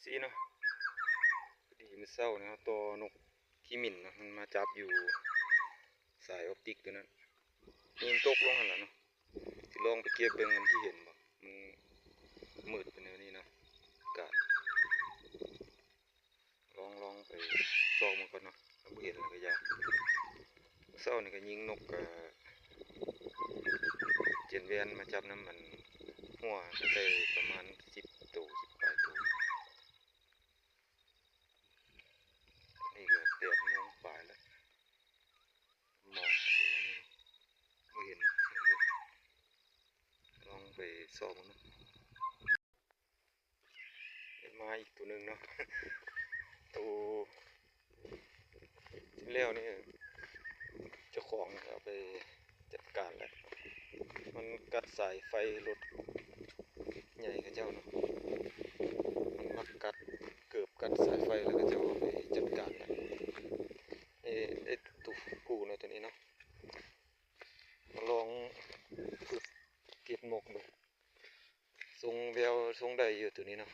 ດີເນາະ ພໍດີມື້ເຊົ້ານີ້ເຮົາຕໍ່ນົກຂີ້ໝິ່ນເນາະ ມັນມາຈັບຢູ່ສາຍອອບຕິກຕົວນັ້ນ ຍິງຕົກລົງຫັ້ນລະເນາະ. ຊິລອງໄປເກັບເບິ່ງ ມັນຊິເຫັນບໍ່ ມັນມືດເປັນແນວນີ້ເນາະ ກະ ລອງ ລອງໄປຊອກມັນກ່ອນເນາະ ຖ້າບໍ່ເຫັນລະກະຢ່າ. ເຊົ້ານີ້ກະຍິງນົກ ກະເຈັນແວ່ນມາຈັບນຳອັນຮົ້ວ ໄດ້ປະມານສິບໂຕ ສິບປາຍໂຕ. ນີ້ກະແປດໂມງປາຍລະ ໝອກຢູ່ໃນນີ້ ບໍ່ເຫັນ ລອງໄປຊອກເບິ່ງເນາະ. ເຫັນມາອີກໂຕໜຶ່ງເນາະ ໂຕທີ່ແລ້ວນີ້ ເຈົ້າຂອງເອົາໄປຈັດການແລ້ວ ມັນກັດສາຍໄຟລົດໃຫຍ່ເຂົາເຈົ້າເນາະ ມັນມາກັດ ເກີບກັດສາຍໄຟ ແລ້ວເຂົາເຈົ້າເອົາໄປຈັດການແລ້ວ. ເອ ເອ ໂຕຜູ້ເນາະ ໂຕນີ້ເນາະ ມາລອງຝຶກເກັບນົກເບິ່ງ. ຊົງແວວຊົງໄດ້ຢູ່ໂຕນີ້ເນາະ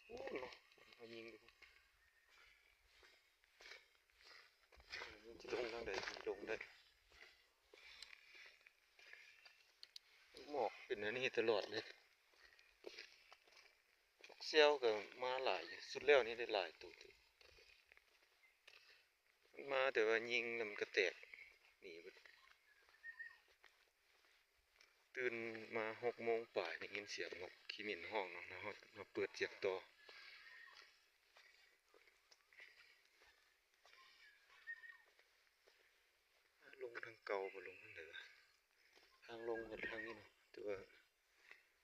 ໂອ້ເນາະ ມາຍິງດູ ມັນຊິລົງທາງໃດ ຊິລົງໄດ້ ໝອກເປັນແນວນີ້ຕະຫຼອດເລີຍ. ແຊວກະມາຫຼາຍຢູ່ ຊຸດແລ້ວນີ້ໄດ້ຫຼາຍໂຕເຕີບ ມາແຕ່ວ່າຍິງແລ້ວມັນກະແຕກໜີເບິດ. ຕື່ນມາຫົກໂມງປາຍ ໄດ້ຍິນສຽງນົກຂີ້ໝິ່ນຮ້ອງເນາະ ເຮົາ ເຮົາເປີດສຽງຕໍ່. ລົງທາງເກົ່າບໍ່ ລົງທາງໃດວະ ທາງລົງກະທາງນີ້ເນາະ ແຕ່ວ່າ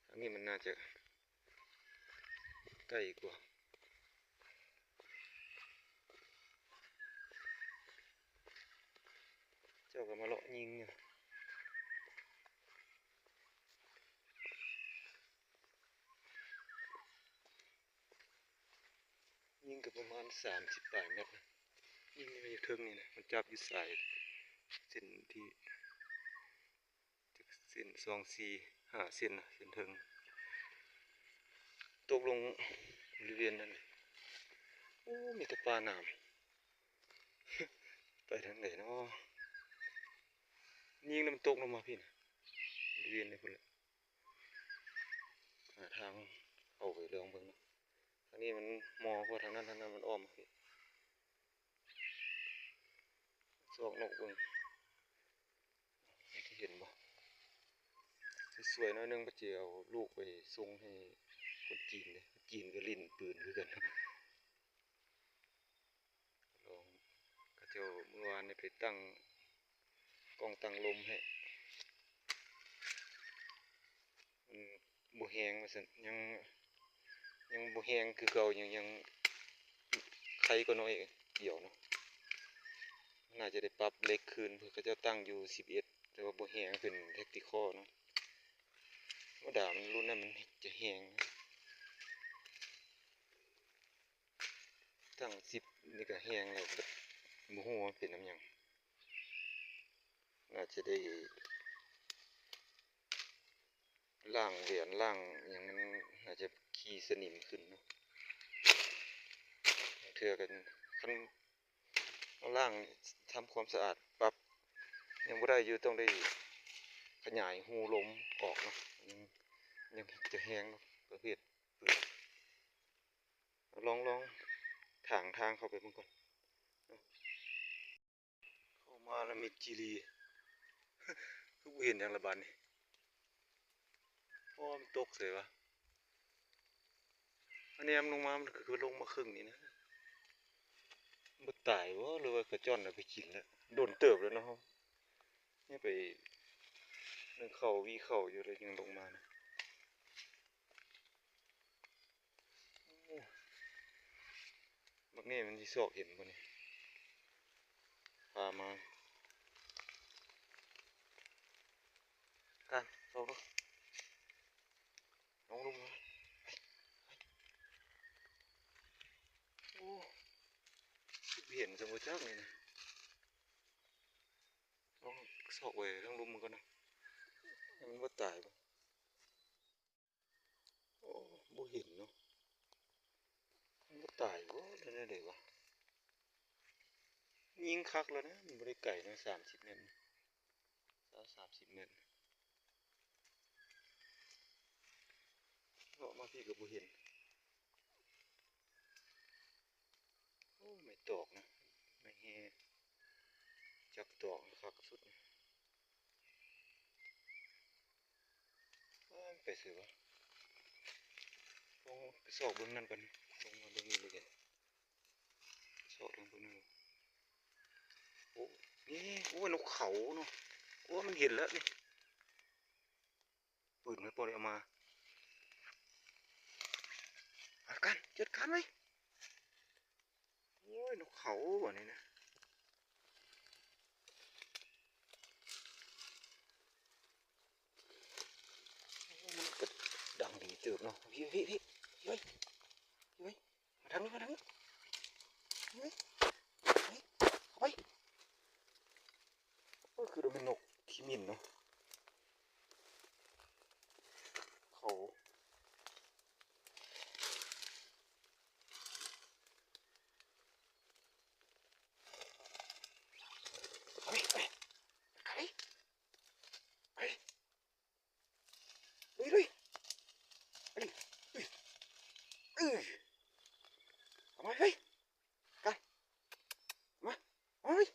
ທາງນີ້ມັນໜ້າຈະ ໃກ້ກວ່າ ເຈົ້າກະມາເລາະຍິງຢູ່ ຍິງກະປະມານສາມສິບປາຍແມັດນະ ຍິງຢູ່ເທິງນີ້ນະ ມັນຈັບຢູ່ສາຍເສັ້ນທີ່ ຈັກເສັ້ນ ສອງ ສີ່ ຫ້າເສັ້ນນະ ເສັ້ນເທິງ ຕົກລົງບໍລິເວນນັ້ນ. ໂອ້ ມີແຕ່ປາໜາມ ໄປທາງໃດເນາະ ຍິງແລ້ວມັນຕົກລົງມາພີ້ນະ ບໍລິເວນນີ້ພຸ້ນແຫຼະ ຫາທາງເຂົ້າໄປລອງເບິ່ງເນາະ. ທາງນີ້ມັນມໍ່ກວ່າທາງນັ້ນ ທາງນັ້ນມັນອ້ອມພີ້ ຊອກນົກເບິ່ງ ເຫັນບໍ່ ສວຍໆ ໜ້ອຍໜຶ່ງ ເພິ່ນຊິເອົາລູກໄປສົ່ງໃຫ້ຄົນຈີນເດ້ ຄົນຈີນກະຫຼິ້ນປືນຄືກັນ ລອງ ເຂົາເຈົ້າມື້ວານນີ້ໄປຕັ້ງກ້ອງຕັ້ງລົມໃຫ້ ມັນບໍ່ແຮງວ່າຊັ້ນ ຍັງ ຍັງບໍ່ແຮງຄືເກົ່າ ຍັງ ຍັງໄຄກວ່າໜ້ອຍດຽວເນາະ ໜ້າຈະໄດ້ປັບເຫຼັກຄືນ ເພາະເຂົາເຈົ້າຕັ້ງຢູ່ສິບເອັດ ແຕ່ວ່າບໍ່ແຮງ ເປັນແທັກຕິຄໍເນາະ ທຳມະດາມັນລຸ້ນນັ້ນມັນຈະແຮງ ຕັ້ງສິບນີ້ກະແຮງແລ້ວ ບໍ່ຮູ້ວ່າເປັນນຳຫຍັງ ໜ້າຈະໄດ້ລ້າງແຫວນລ້າງຫຍັງ ມັນໜ້າຈະຂີ້ສະໜິມຂຶ້ນເນາະ ເທື່ອກະຄັນ ເຮົາລ້າງທຳຄວາມສະອາດປັບ ຍັງບໍ່ໄດ້ຢູ່ ຕ້ອງໄດ້ຂະຫຍາຍຮູລົມອອກເນາະ ຍັງ ຍັງຈະແຮງເນາະ ປະເພດ ລອງ ລອງຖາງທາງເຂົ້າໄປເບິ່ງກ່ອນ ເຂົ້າມາລະມິດຈີລີ ຄືບໍ່ເຫັນຫຍັງລະບາດນີ້ ໂອ້ ມັນຕົກໃສວະ ອັນນີ້ມັນລົງມາ ມັນຄືລົງມາເຄິ່ງນີ້ນະ ບໍ່ຕາຍບໍ່ ຫຼືວ່າກະຈ້ອນເອົາໄປກິນແລ້ວ ດົນເຕີບແລ້ວເນາະ ເຮົາຍັງໄປໜຶ້ງເຂົ້າ ຫວີເຂົ້າຢູ່ ແລ້ວຍັງລົງມານະ. ໂອ້ ບັກນີ້ມັນຊິຊອກເຫັນບໍ່ນີ້ ພາມາ ການ ຊອກດູ ລອງລົງມາ ໂອ້ ຊິເຫັນຊະບໍ່ຈັກນີ້ນະ ລອງ ຊອກໄວ້ທາງລຸ່ມມັນກ່ອນນະ ມັນບໍ່ຕາຍບໍ່? ໂອ້ ບໍ່ເຫັນເນາະ ມັນບໍ່ຕາຍບໍ່ ຫຼືແນວໃດວະ? ຍິງຄັກແລ້ວນະ ມັນບໍ່ໄດ້ໄກນະ ສາມສິບແມັດ ຊາວ ສາມສິບແມັດ ເລາະມາພີ້ກໍບໍ່ເຫັນ. ໂອ້ ໄມ້ຕອກນະ ໄມ້ແຮ່ ຈັກຕອກຄັກສຸດນີ້. ອ້າ ໄປໃສວະ? ລອງໄປຊອກເບິ່ງນັ້ນກ່ອນ ລົງມາເບິ່ງນີ້ເລີຍກັນ ຊອກເບິ່ງນັ້ນ. ໂອ້ ນີ້ ໂອ້ຍ ນົກເຂົາເນາະ ໂອ້ ມັນເຫັນແລ້ວນີ້. ປືນມັນບໍ່ໄດ້ເອົາມາ ຫາກັນ ຈັດການໄວ້. ໂອ້ຍ ນົກເຂົາບາດນີ້ນະ ໂອ້ ມັນກໍດັງດີເຕີບເນາະ. ພີ້ ພີ້ ພີ້ ພີ້ໄວ້ ພີ້ໄວ້. ມາທາງນີ້ ມາທາງນີ້ ນີ້ ນີ້ ເຂົ້າໄປ. ໂອ້ຍ ຄືໂດນແມ່ນນົກຂີ້ໝິ່ນເນາະ ເຂົາ ເຂົ້າໄປ ເຂົ້າໄປ ເຂົ້າໄປ. ລຸຍ ລຸຍ ໄປ ເອີ ເອົາມາ ເຮີ້ຍ ໄປ ມາ ເອົາມາ ເຮີ້ຍ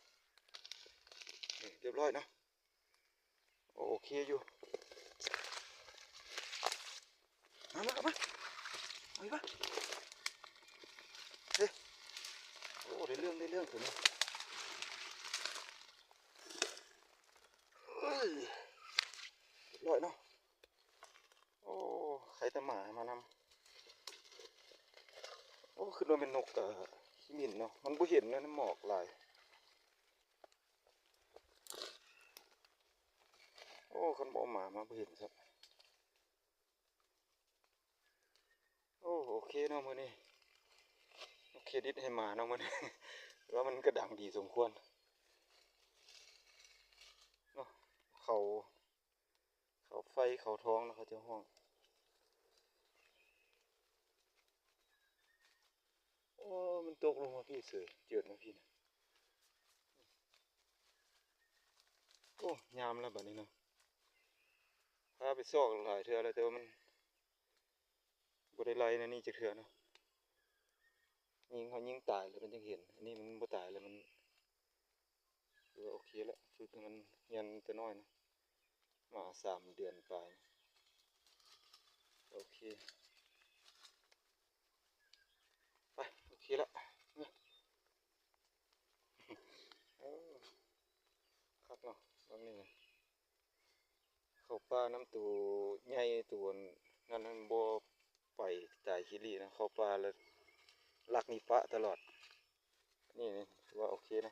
ນີ້ ຮຽບຮ້ອຍເນາະ ໂອເຄຢູ່ ມາ ມາ ເອົາມາ ເອົາມາ ເຮີ້ຍ ໂອ້ ໄດ້ເລື່ອງ ໄດ້ເລື່ອງຕົວນີ້ ເຮີ້ຍ ຮຽບຮ້ອຍເນາະ. ໂອ້ ໄຄແຕ່ໝາມານຳ ໂອ້ ຄິດວ່າແມ່ນນົກ ເອີ ຂີ້ໝິ່ນເນາະ ມັນບໍ່ເຫັນນະ ໃນໝອກຫຼາຍ ໂອ້ ຄັນບໍ່ເອົາໝາມາບໍ່ເຫັນຊ້ຳ ໂອ້ ໂອເຄເນາະ ມື້ນີ້ເຄຣດິດໃຫ້ໝາເນາະ ມື້ນີ້ ວ່າມັນກະດັງດີສົມຄວນເນາະ ເຂົາ ເຂົາໄຟເຂົາທອງເນາະ ເຂົາເຈົ້າຮ້ອງ ໂອ້ ມັນຕົກລົງມາພີ້ເສີຍ ເຈີດມາພີ້ນະ ໂອ້ ຍາມແລ້ວບາດນີ້ເນາະ ພາໄປຊອກຫຼາຍເທື່ອແລ້ວ ແຕ່ວ່າມັນ ບໍ່ໄດ້ໄລ່ແນວນີ້ຈັກເທື່ອເນາະ ຍິງ ເຮົາຍິງຕາຍແລ້ວມັນຈັ່ງເຫັນ ອັນນີ້ມັນບໍ່ຕາຍແລ້ວ ມັນຖືວ່າໂອເຄແລ້ວ ຝຶກໃຫ້ມັນຮຽນແຕ່ນ້ອຍເນາະ ມາສາມເດືອນປາຍ ໂອເຄ ໄປ ໂອເຄແລ້ວ ເອີ ຄັກເນາະ ແບບນີ້ນະ. ເຂົ້າປ່ານຳໂຕໃຫຍ່ໂຕນັ້ນ ມັນບໍ່ໄປຕາຍຂີ້ຫຼີ້ນະ ເຂົ້າປ່າແລ້ວລັກນີ້ປະຕະຫຼອດ ນີ້ ນີ້ ຖືວ່າໂອເຄນະ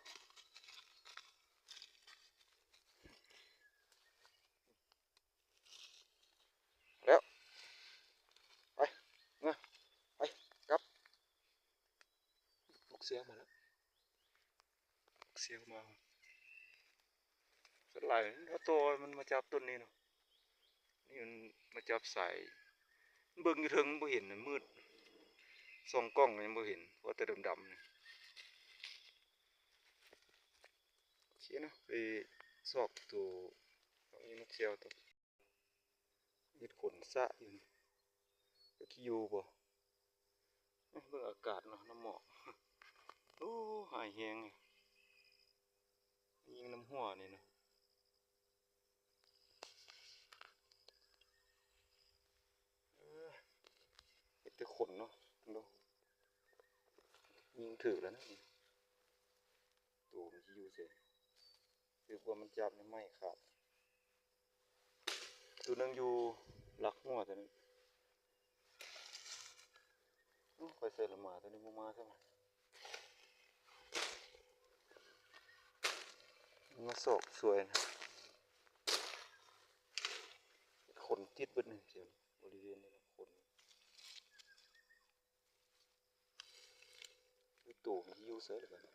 ແລ້ວ ໄປ ເມືອ ໄປ ກັບ ລູກເສືອມາແລ້ວ ລູກເສືອມາ ສ່ວນຫຼາຍມັນເອົາໂຕມັນມາຈັບຕົ້ນນີ້ເນາະ ນີ້ມັນມາຈັບສາຍ ເບິ່ງຢູ່ເທິງມັນບໍ່ເຫັນ ມັນມືດ ສ່ອງກ້ອງກໍຍັງບໍ່ເຫັນ ເພາະແຕ່ດຳໆນີ້ ໂອເຄເນາະ ໄປຊອກໂຕ ນີ້ນົກເຊວໂຕ ເຮັດຂົນສະຢູ່ນີ້ ຈັກຊິຢູ່ບໍ່? ເບິ່ງອາກາດເນາະ ນ້ຳໝອກ ໂອ້ ຮ້າຍແຮງ ຍິງນ້ຳຫົວນີ້ນະ ເອີ ເຮັດແຕ່ຂົນເນາະ ເບິ່ງດູ ຍິງຖືກແລ້ວນະ ໂຕມັນຊິຢູ່ໃສ? ຖືກວ່າມັນຈັບໃນໄມ້ຂາດ. ໂຕໜຶ່ງຢູ່ຫຼັກຫົວໂຕນັ້ນ. ໂອ້ ຂ້ອຍໃສ່ລະໝາໂຕນີ້ບໍ່ມາຊ້ຳ. ມັນມາຊອກຊ່ວຍນະ. ຂົນຕິດເບິດນີ້ ບໍລິເວນນີ້ນະ ຂົນ. ໂຕມັນຊິຢູ່ໃສລະບາດນີ້?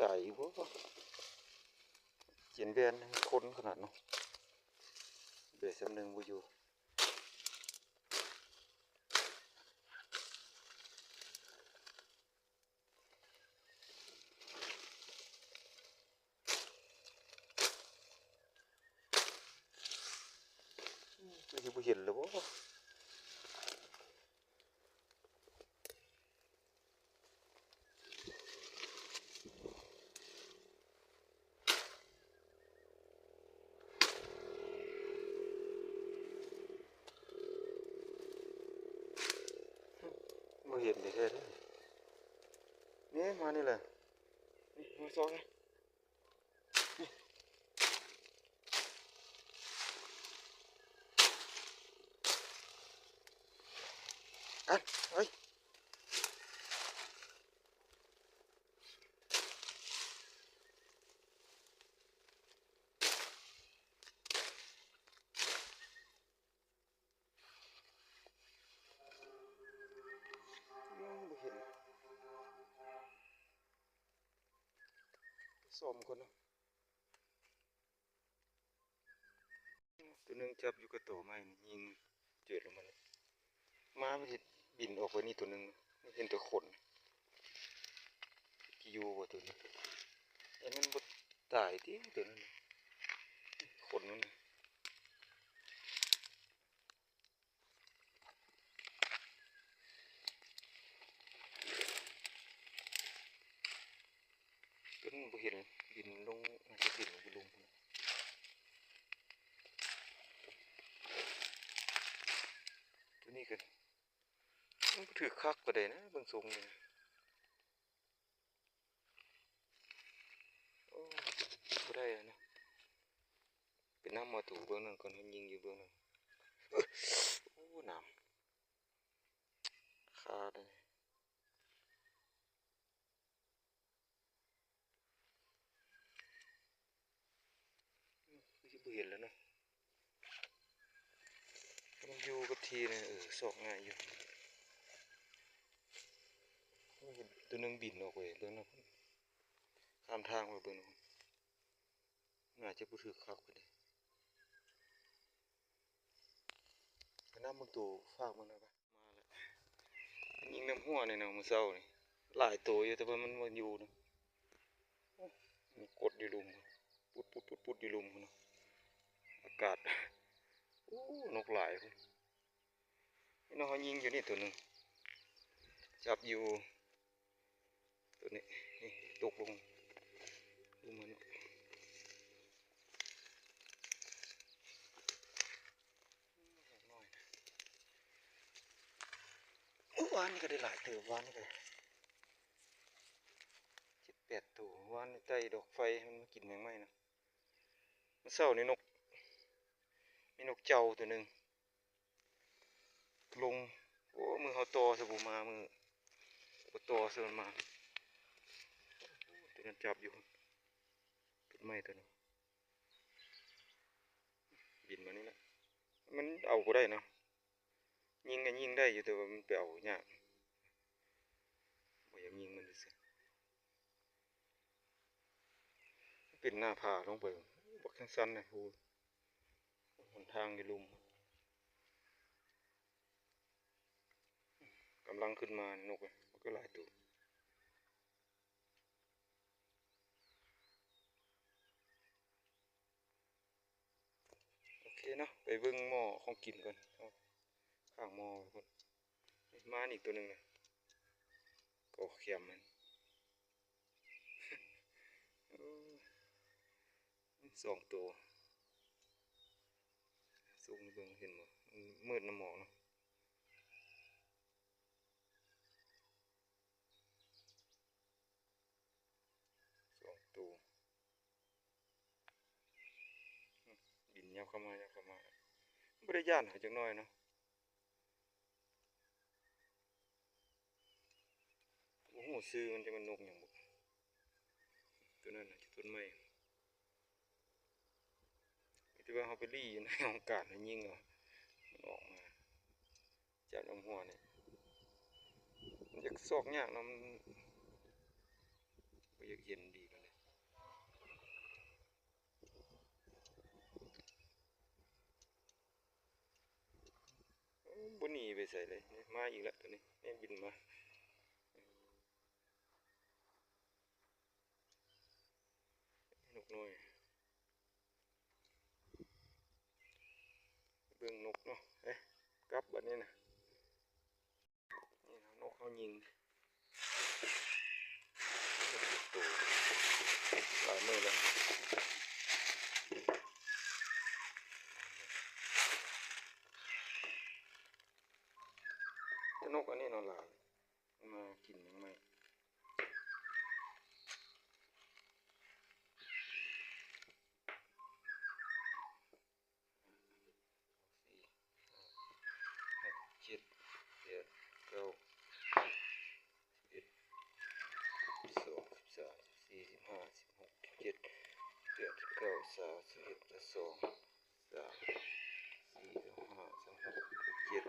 ຕາຍຢູ່ບໍ່? ເຈັນແບນຄົນຂະໜາດເນາະ ເບສສຳເໜຶ່ງບໍ່ຢູ່. ຄືຊິບໍ່ເຫັນແລ້ວບໍ່? ບໍ່ເຫັນແທ້ໆເດ້. ນີ້ ມານີ້ແຫຼະ ນີ້ ມາຊອກ. ກັນ ເອີຍ ບໍ່ເຫັນ ສອງຄົນເນາະ. ຕົວໜຶ່ງຈັບຢູ່ກັບໂຕໄມ້ນີ້ ຍິງເຈີດລົງມາເລີຍ. ມາມັນຊິບິນອອກໄປນີ້ຕົວໜຶ່ງ ເຫັນແຕ່ຂົນ. ຊິຢູ່ບໍ່ຕົວນີ້? ແຕ່ມັນບໍ່ຕາຍຕິຕົວນັ້ນ ຂົນມັນນະ. ຕົວນັ້ນບໍ່ເຫັນ ບິນລົງ ໜ້າຈະບິນລົງໄປລຸ່ມພຸ້ນ. ຕົວນີ້ກໍ ມັນບໍ່ຖືກຄັກປານໃດນະ ເບິ່ງຊົງນີ້ນະ. ໂອ້ ບໍ່ໄດ້ແລ້ວນະ. ໄປນຳເອົາໂຕເບື້ອງນັ້ນກ່ອນ ມັນຍິງຢູ່ເບື້ອງນັ້ນ. ໂອ້ ໜາມຄາເດ້. ຄືຊິບໍ່ເຫັນແລ້ວເນາະ. ມັນຢູ່ກັບທີ່ນະ ເອີ ຊອກງ່າຍຢູ່. ໂອ້ຍ ເຫັນຕົວໜຶ່ງບິນອອກໄປເບິ່ງນຳ ຂ້າມທາງໄປເບິ່ງນຳ. ໜ້າຈະບໍ່ຖືກຄັກປານໃດ. ໄປນຳເບິ່ງໂຕຟາກມັນນະ. ມາແລ້ວ ຍິງນຳຫົວນີ້ນະ ມື້ເຊົ້ານີ້ຫຼາຍໂຕຢູ່ ແຕ່ວ່າມັນບໍ່ຢູ່ນະ. ໂອ້ ມັນກົດຢູ່ລຸ່ມ ປຸດໆໆໆ ຢູ່ລຸ່ມພຸ້ນນະ. ອາກາດ ໂອ້ ນົກຫຼາຍພຸ້ນ. ນີ້ເນາະ ເຮົາຍິງຢູ່ນີ້ໂຕໜຶ່ງ ຈັບຢູ່ ຕົວນີ້ ນີ້ ຕົກລົງລຸ່ມຫັ້ນເນາະ. ໂອ້ ວານນີ້ກໍໄດ້ຫຼາຍເຕີບ ວານນີ້ກໍເຈັດແປດໂຕ. ວານນີ້ໄຕ່ດອກໄຟໃຫ້ມັນມາກິນແມງໄມ້ນະ. ມື້ເຊົ້ານີ້ນົກ ມີນົກເຈົ້າຕົວໜຶ່ງ ລົງ. ໂອ້ ມື້ເຮົາຕໍ່ຊະບໍ່ມາ ມື້ບໍ່ຕໍ່ຊະມັນມາ. ຕົວນັ້ນຈັບຢູ່ ຕົ້ນໄມ້ຕົວນັ້ນ ບິນມານີ້ແຫຼະ. ມັນເອົາບໍ່ໄດ້ນະ ຍິງກໍຍິງໄດ້ຢູ່ ແຕ່ວ່າມັນໄປເອົາຍາກ ບໍ່ຢາກຍິງມັນຊື່ໆ. ເປັນໜ້າຜາລົງໄປ ບັກຊັນໆນະ ໂຫ ຫົນທາງຢູ່ລຸ່ມ. ກຳລັງຂຶ້ນມານົກ ມັນກໍຫຼາຍໂຕ. ໂອເຄເນາະ ໄປເບິ່ງໝໍ້ຂອງກິນກ່ອນ ເອົາຂ້າງໝໍ້ໄວ້ພຸ້ນ. ມານີ້ອີກຕົວໜຶ່ງນະ ກໍແຄມມັນ ເອີ ສອງໂຕ. ຊູມໃຫ້ເບິ່ງ ເຫັນບໍ່? ມັນມືດນຳໝອກເນາະ. ສອງໂຕ ອືມ ບິນຍັບເຂົ້າມາ ຍັບເຂົ້າມາ ບໍ່ໄດ້ຢ້ານເຮົາຈັກໜ້ອຍເນາະ. ບໍ່ຮູ້ຊື່ມັນ ຈັກແມ່ນນົກຫຍັງບຸ ຕົວນັ້ນນະ ຢູ່ຕົ້ນໄມ້. ມີແຕ່ວ່າເຮົາໄປລີ້ຢູ່ໃນຫ້ອງການ ແລ້ວຍິງເອົາ ມັນອອກມາ ຈັບນຳຫົວນີ້. ມັນຢາກຊອກຍາກເນາະ ມັນບໍ່ຢາກ ເຢັນດີປານໃດ. ໂອ້ ບໍ່ໜີໄປໃສເລີຍ. ມາອີກແລ້ວໂຕນີ້. ນີ້ບິນມາ. ນົກນ້ອຍ. ເບິ່ງນົກເນາະ. ເອີ ກັບບາດນີ້ນະ. ນີ້ນະ ນົກເຮົາຍິງ. ໂຕ ຫຼາຍມື້ແລ້ວ. ແຕ່ນົກອັນນີ້ເນາະຫຼາຍ. ມາກິນຫຍັງໃໝ່. ສີ່ ຫ້າ ຫົກ ເຈັດ ແປດ ເກົ້າ ສິບເອັດ ສິບສອງ ສິບສາມ ສິບສີ່ ສິບຫ້າ ສິບຫົກ ສິບເຈັດ ສິບແປດ ສິບເກົ້າ ຊາວ ຊາວເອັດ ຊາວສອງ ຊາວສາມ ຊາວສີ່ ຊາວຫ້າ ຊາວຫົກ ຊາວເຈັດ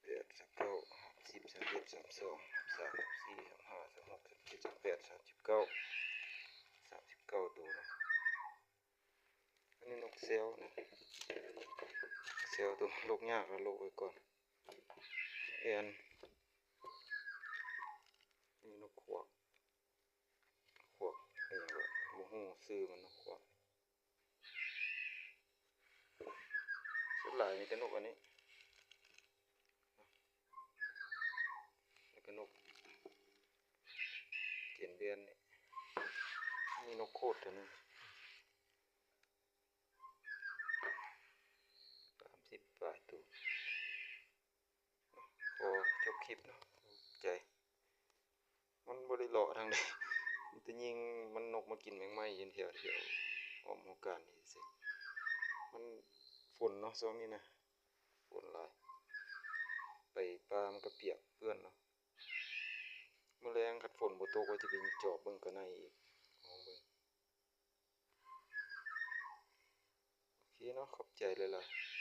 ແປດ ຊາວເກົ້າ ສາມສິບ ສາມເອັດ ສາມສອງ ສາມສາມ ສາມສີ່ ສາມຫ້າ ສາມຫົກ ສາມເຈັດ ສາມແປດ ສາມສິບເກົ້າ ສາມສິບເກົ້າໂຕເນາະ. ອັນນີ້ນົກແຊວນະ ແຊວໂຕມັນໂລກຍາກ ລະໂລກໄວ້ກ່ອນ. ແອນ ນີ້ນົກຂວາກ ຂວາກອີ່ຫຍັງວະ ບໍ່ຮູ້ຊື່ມັນເນາະ ຂວາກ. ສ່ວນຫຼາຍມີແຕ່ນົກອັນນີ້ ແລ້ວກໍນົກເກນແບນນີ້ ມີນົກໂຄດເທື່ອໜຶ່ງ ສາມສິບປາຍໂຕ. ຂໍຈົບຄລິບເນາະ ຂອບໃຈ. ມັນບໍ່ໄດ້ເລາະທາງໃດ ມີແຕ່ຍິງມັນນົກມາກິນແມງໄມ້ຢູ່ແຖວໆ ອ້ອມຫົວການນີ້ຊື່. ມັນຝົນເນາະ ຊ່ວງນີ້ນະ ຝົນຫຼາຍ ໄປປ່າມັນກໍປຽກເປື້ອນເນາະ. ມື້ແລງຄັນຝົນບໍ່ຕົກ ວ່າຈະໄປຈອບເບິ່ງກະໄນອີກ ລອງເບິ່ງ. ໂອເຄເນາະ ຂອບໃຈຫຼາຍໆ.